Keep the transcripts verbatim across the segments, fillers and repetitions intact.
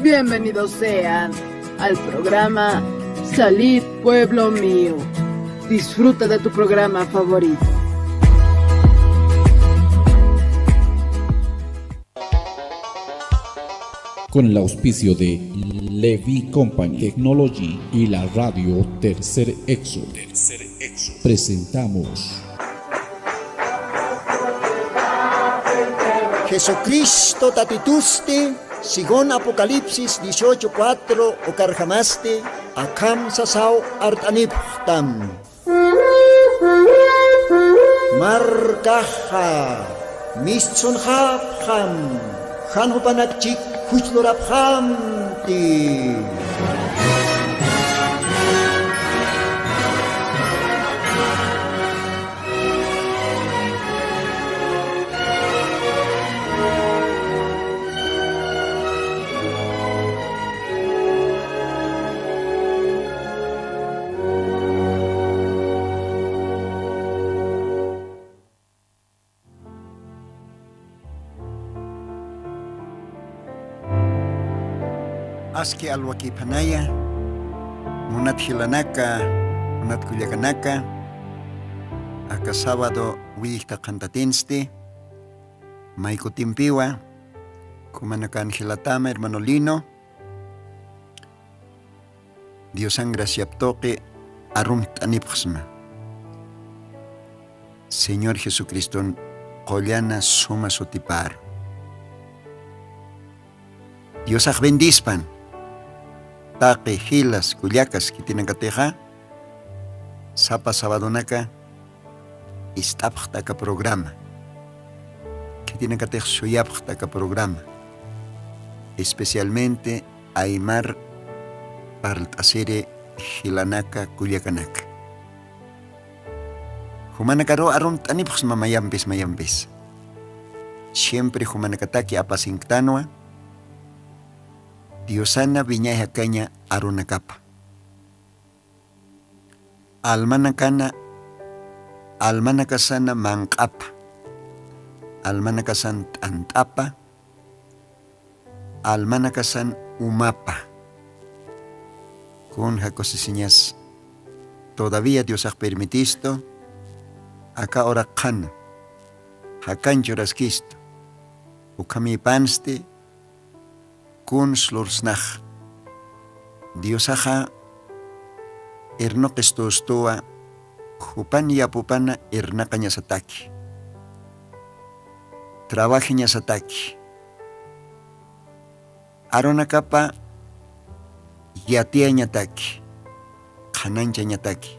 Bienvenidos sean al programa Salid Pueblo Mío. Disfruta de tu programa favorito. Con el auspicio de Levi Company Technology y la radio Tercer Exo, presentamos Jesucristo tatitusti, según Apocalipsis dieciocho cuatro, ukarjamasti akham sasaw art'anipxtam. Markaxa mistsunxapxam, jan jupanakchik juchlurapxamti. Aski alwakïpanaya, munat jilanaka, munat kullakanaka, aka sábado willikta qhantatinsti, may kutimpiwa, jumanakan jilatama hermano Lino, Diosan graciap tuqi arumt'anipxsma. Señor Jesucriston qullana suma sutipar. Diosax bendispan. Taqi jilas kullakas khitinakatixa, sapa sabadonaka ist'apxta aka programa. Khitinakatix suyapxta aka programa. Especialmente aymar parlt'asiri jilanaka kullakanaka. Jumanakaru arumt'anipxsma mayampis mayampis. Siempre jumanakataki apasinktanwa, Diosana wiñay jakaña arunakapa. Almanakana, almanakasana manq'apa, almanakasan t'ant'apa, almanakasan umapa. Kunja kusisiñas, todavía Diosax permitistu, aka uraq qhana, jakañ churaskistu, ukhamïpansti, kuns lursnax. Diosaxa irnuqistustuwa, jupan yapupana irnaqañasataki, trabajañasataki, arunakapa yatiyañataki, qhananchañataki.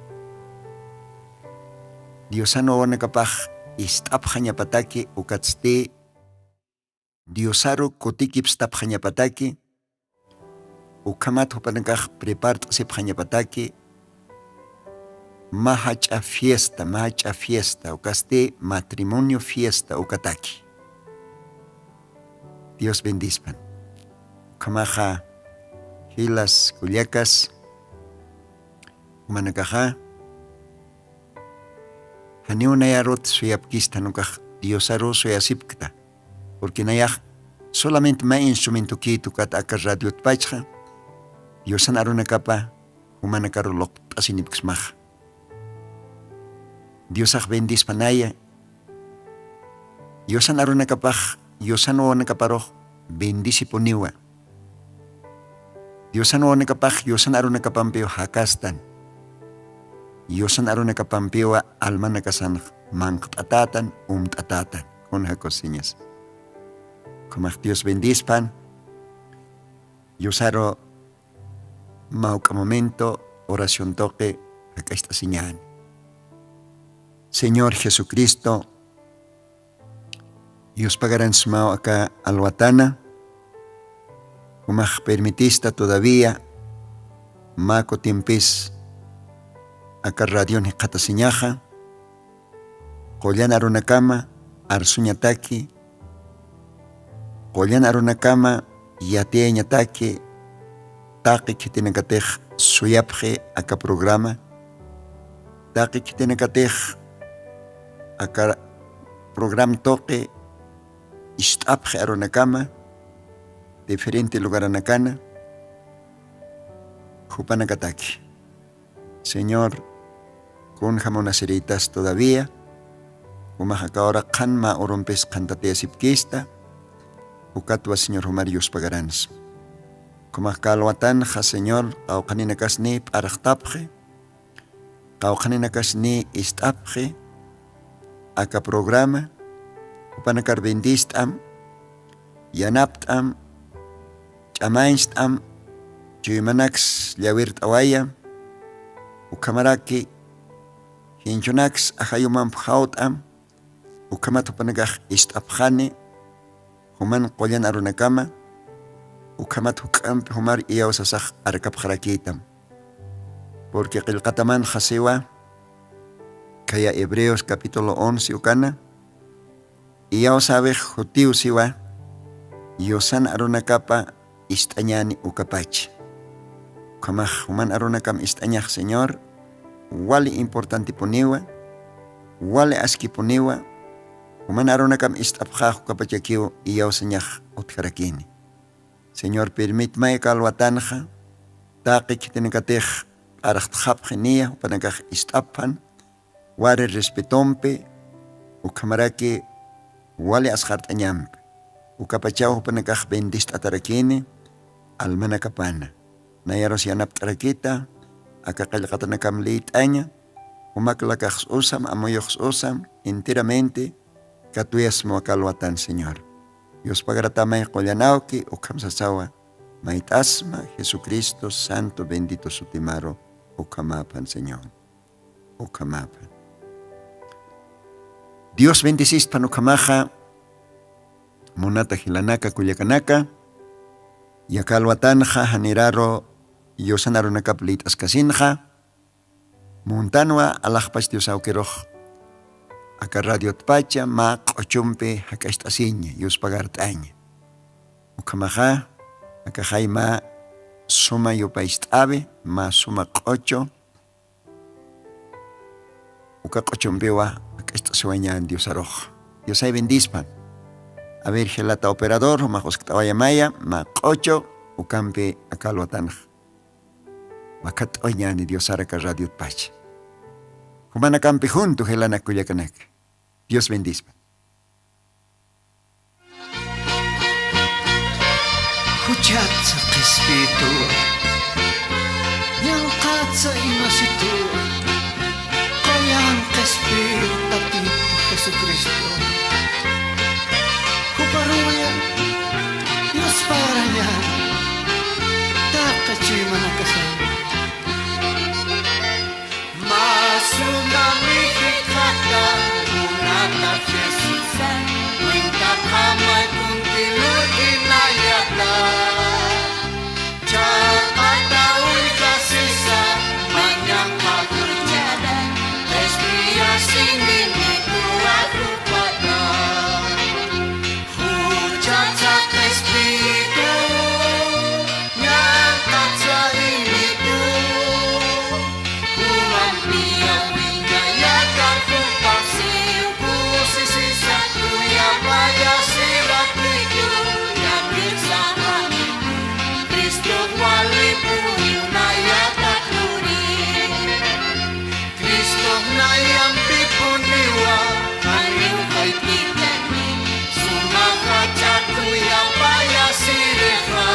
Diosan wawanakapax ist'apxañapataki, ukatsti Diosaru kutikipstapxañapataki, ukhamat jupanakax prepart'sipxañapataki, mä jach'a fiesta, mä jach'a fiesta, ukasti matrimonio fiesta ukataki. Dios bendispan. Ukhamaxa, jilas kullakas, jumanakaxa, janiw nayarut suyapkista, jan ukax Diosaru suyasipkta. Porque nayax solamente mä instrumentokït ukat aka radiotpachxa, Diosan arunakapa jumanakaru luqt'asinipksmaxa. Diosax bendispanaya. Diosan arunakapax, Diosan wawanakaparux bendisipuniwa. Diosan wawanakapax, Diosan arunakapampiw jakastan. Diosan arunakapampiwa almanakasanx manqt'atätan, umt'atätan. Kunja kusisiñas. Ukhamax Dios bendispan. Diosaru mä juk'a momento oración tuqi jak'acht'asiñäni. Señor Jesucristo, yuspagaransmaw aka alwatana, jumax permitista todavía mä kutimpis aka radion jikxatasiñaxa, qullan arunakama arsuñataki, qullan arunakama yatiyañataki, taqi khitinakatix suyapxi aka programa, taqi khitinakatix aka programa tuqi ist'apxi arunakama, diferente lugaranakana, jupanakataki. Señor, kunja munasiritas todavía, jumax aka ura qhan mä urumpis qhantatiyasipkista, ukatwa Señor jumar yuspagaransa. Jumax kalwatanxa, Señor, qawqhaninakas ni p'arxtapxi, qawqhaninakas ni ist'apxi aka programa, jupanakar bendist'am, yanapt'am, ch'amañcht'am, chuymanaks llawirt'awayam, ukhamaraki jinchunaks ajayumamp jawt'am, ukhamat jupanakax ist'apxani, juman qullan arunakama, ukhamat juk'ampi jumar iyawsasax arkapxarakïtam. Porque qillqatamanxa siwa, khaya Hebreos capítulo once ukana, iyawsäwix jutiw siwa, yusan arunakapa ist'añäni ukapacha. Ukhamax juman arunakam ist'añax Señor, wali importantepuniwa, wali askipuniwa, juman arunakam ist'apxäx ukapachakiw iyawsañax utjarakini. Señor, permitmay kalwatanxa, taqi khitinakatix p'arxtxapxi niya, jupanakax ist'apxan, wali respetompi, ukhamaraki wali asxart'añampi, ukapachaw jupanakax bendist'atarakini, almanakapana. Nayarus yanapt'arakita, aka qillqatanakam liyt'aña, jumaklakax usam, amuyux usam, enteramente, katuyasma kalwatan Señor. Yuspagaratamay qullan awki, ukham sasawa, mayt'asma Jesucristo santo bendito sutimaru, ukhamäpan Señor. Ukhamäpan. Dios bendisispan ukhamaxa, munata jilanaka kullakanaka, ya kalwatanxa janiraru yusan arunakap liyt'askasinxa, muntanwa alaxpach Dios awkirux, aka radiotpacha mä q'uchumpi jak'acht'asiña, yuspagart'aña. Ukhamaxa, akaxay mä suma yupayst'awi, mä suma q'uchu, uka q'uchumpiwa jak'acht'asiwañän Diosarux. Diosay bendispan. A ver, jilata operador, jumax uskt'awayamaya, mä q'uchu, ukampi aka alwatanx. Makhatt'awañäni Diosar aka radiotpacha. Jumanakampi junto jilanak kullakanaka. Dios bendispa. Juchatsa qhispiyituwa, ñawqatsa imasituwa, qullan qhispiyitu Tatitu Jesucristo. Juparuya yuspagarañäni, taqi chuymanakasan. Mä suma mijikxata munata Jesusa, cuentapxamay kuntilukinayata. Chaqata uykasisa, mañaqa juchata, qhispiyasinini tuwajupata. Juchatsa qhispiyitu, ñawqatsa imitu, jumampiya wiñayata jupax siw kusisisa, kuyapayasirakitu, llakisa janitu, Cristox walipuniw nayata juri. Cristox nayampipuniwa, janiw jayt'itani, suma jach'a kuyapayasirixa.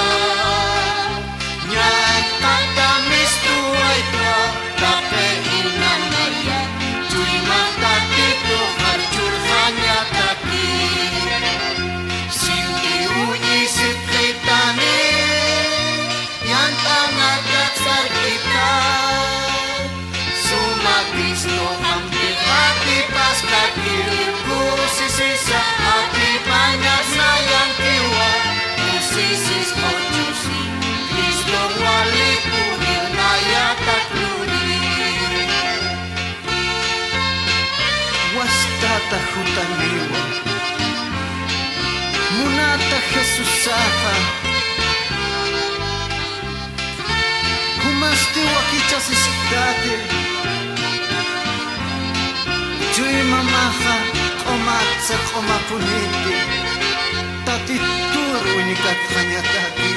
Ñawqata mistuwayta, taqi inanaya, chuymax Tatitux jarchurxañataki. Sinti uñisipxitani, yant'anakak sarkita. Suma Cristo jampix atipaskaki, kusisisa atipañas nayankiwa, kusisis q'uchusi, Cristo walipuniw nayatak luri. Wastata jutaniwa, munata Jesusaxa, jumasti wakichasisktati, chuymamaxa q'umatsa q'umapuniti, Tatitur Katxañataki.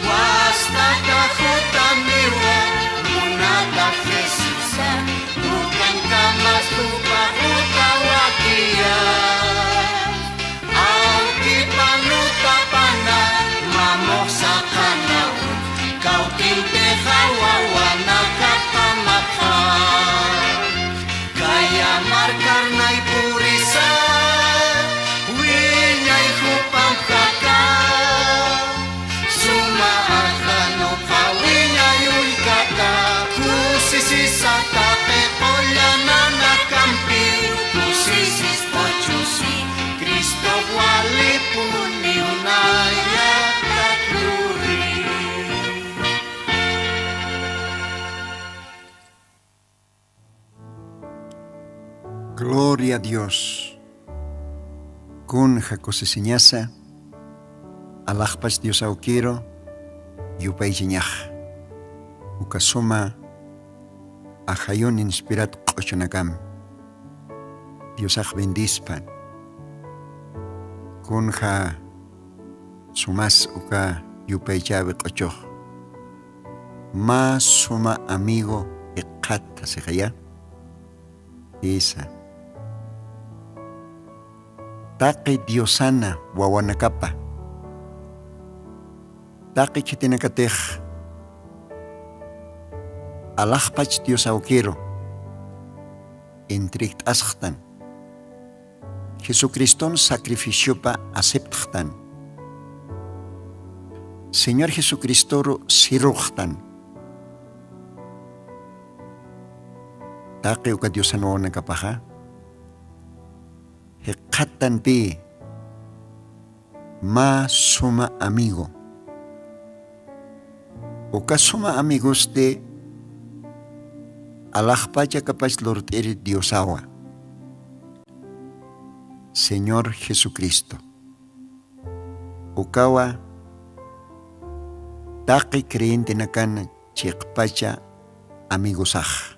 Wastata jutaniwa munata Jesusa, ukankamas jupa jutawakiya. Awkipanutapana mamuxsaqanaw, kawkintixa wawanakapamapxa. Kaya markarnay purisa, wiñay jupamjaka. Suma ajanuqa wiñay ullkata, kusisisa taqi qullananakampi, kusisis puchusi, Cristo walipuni unayata gloria. Gloria a Dios. Kunja kusisiñasa, alaxpach Dios awkiru, yupaychañax. Uka suma ajayun inspirat q'uchunakam. Diosax bendispan. Kunja sumas uka yupaychäwi q'uchux. Mä suma amigo jikxata sixaya. Isa. Taqi diosana wawanakapa. Taqi khitinakatix alaxpach Dios awkiru entregt'asxtan. Jesucriston sacrificiopa aceptxtan. Señor Jesucristoru siruxtan. Taqi uka diosan wawanakapaxa jikxattanpï mä suma amigo. Uka suma amigosti alaxpach akapach lurt'iri Diosawa, Señor Jesucristo. Ukawa taqi creyentenakan chiqpacha amigosax.